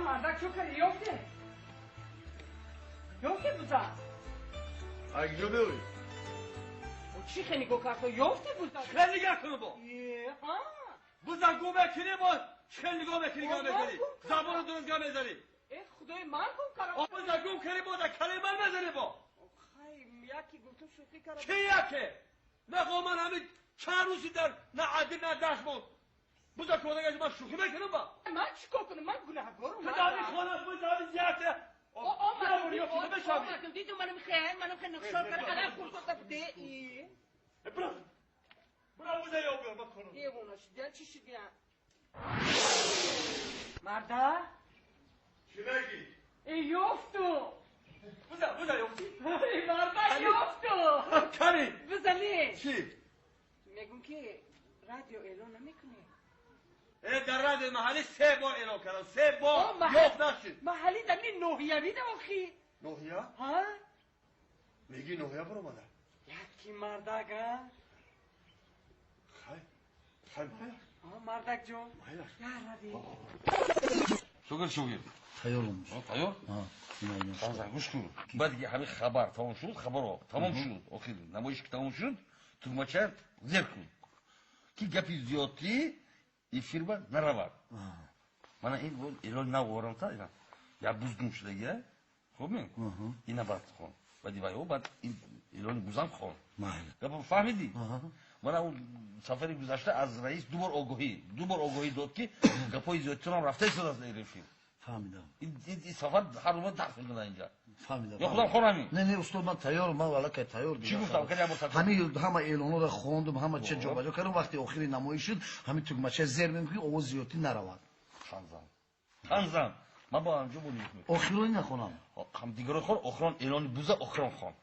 Мардак чо кардӣ? Ёфте? Ёфте буза? Ай куҷо биёй? Чӣ хе нигоҳ кард? Ёфте буза? Чӣ хел нигоҳ кунам бо? Буза гум мекунӣ бо? Чӣ хел нигоҳ мекунӣ, гап мезанӣ? Забону дуруст гап мезанӣ? Э, худои ман гум кардам. О, буза гум кардӣ бо, дар калаи ман мезанӣ бо? Хай, яке гуфтум шӯхӣ кардам. Чӣ яке? Нахоҳ ман ҳамин чанд рӯзи дар на адил на дашт монд. Буза кодагаш ман шӯхӣ мекунам ба? Ман чӣ кор кунам? Ман гунаҳкорам. Ту дар хона буза зиёда. Омадам, дидум манам хел, манам хел нақшор кардам, алан хурд де. Бира. Бира буза ёб биёр, ман корам. Девона шудиан, чӣ шудиан? Марда? Чӣ мегӣ? Э, ёфту. Буза, буза ёфтӣ? Э, марда ёфту. Кани? Буза не. Чӣ? Мегум ки радио эълон намекунӣ? Э, дар радиои маҳаллӣ се бор эълон кардам, се бор ёфт нашуд. Маҳаллӣ дар ни ноҳиявӣ да охи. Ноҳия? Ҳа? Мегӣ ноҳия баромада? Яки мардак, а? Хай, хай, майлаш. Мардак ҷон. Майлаш. Я ради. Шогир, шогир. Тайёрам. Тайёр? Ҳа. Гӯш кун. Баъд ки ҳамин хабар тамом шуд, хабарро тамом шуд, охир намоиш ки тамом шуд, тугмача зер кун. Ки гапи зиёдтӣ эфирба наравад. Мана ин эълон нав овардам, ина. Як буз гум шудагия. Хуб ми? Ина баъд хон. Баъди вай баъд ин эълони бузам хон. Майли. Гапа фаҳмидӣ? Мана он сафари гузашта аз раис ду бор огоҳӣ, ду бор огоҳӣ дод ки гапҳои зиёдтирам рафта истодааст дар эфир. Фаҳмидам. Ин сафар ҳар рӯз дарс мекунад инҷа. Фаҳмидам. Ё худам хонам ин? Не, не, устод, ман тайёрам, ман аллакай тайёр. Чӣ гуфтам? Кани як бор такрор. Ҳамин ҳама эълонҳоро хондум, ҳама чиз ҷобаҷо кардам, вақти охири намоиш шуд, ҳамин тугмача зер мекунӣ, ки овоз зиёдтӣ наравад. Ханзам. Ханзам. Ман бо анҷо бо нигоҳ мекунам. Охирони нахонам. Ҳам дигаро хон, охирон эълони буза охирон хон.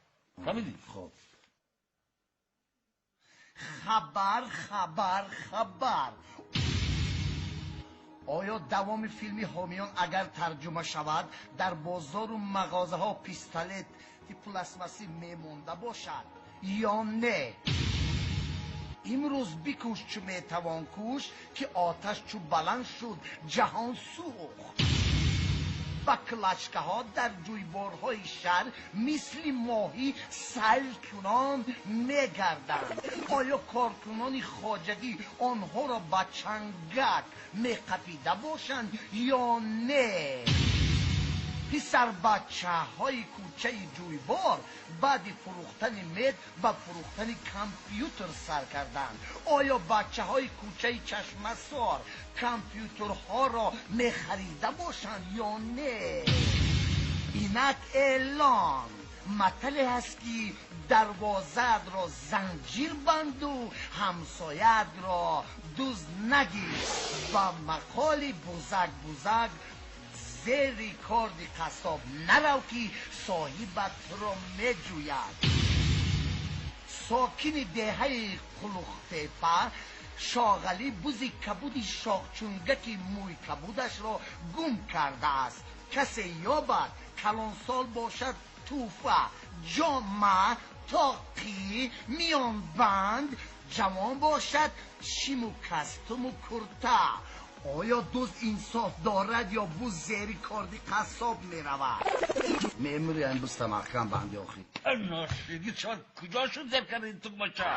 Фаҳмидӣ? Хоб. Хабар, хабар, хабар. Оё давоми филми ҳомиён агар тарҷума шавад, дар бозору мағозаҳо пистолети пластмассӣ мемонда бошад ё не? Имрӯз бикӯш чу метавон кӯш, ки оташ чу баланд шуд, ҷаҳон сӯхт. Ба клачкаҳо дар ҷӯйборҳои шаҳр мисли моҳӣ сайлкунон мегарданд. Оё коркунони хоҷагӣ онҳоро ба чангак меқапида бошанд ё не? Писарбачаҳои кӯчаи ҷӯйбор баъди фурӯхтани мед ба фурӯхтани компютер сар карданд. Оё бачаҳои кӯчаи Чашмасор компютерҳоро мехарида бошанд ё не? Инак эълон. Матале ҳаст ки дарвозаатро занҷир банду ҳамсояатро дузд нагир. Ба мақоли бузак бузак зери корди қассоб нарав, ки соҳибат туро меҷӯяд. Сокини деҳаи Қулуқтепа Шоғалӣ бузи кабуди шоҳчунгаки мӯй кабудашро гум кардааст. Касе ёбад, калонсол бошад, тӯҳфа, ҷома, тоқӣ, миёнбанд, ҷавон бошад, шиму кастуму курта. Оё дузд инсоф дорад ё буз зери корди қассоб меравад? Мемури ин буз тамаҳкам банди охир. Ношиди чор куҷо шуд зер карди тугмача?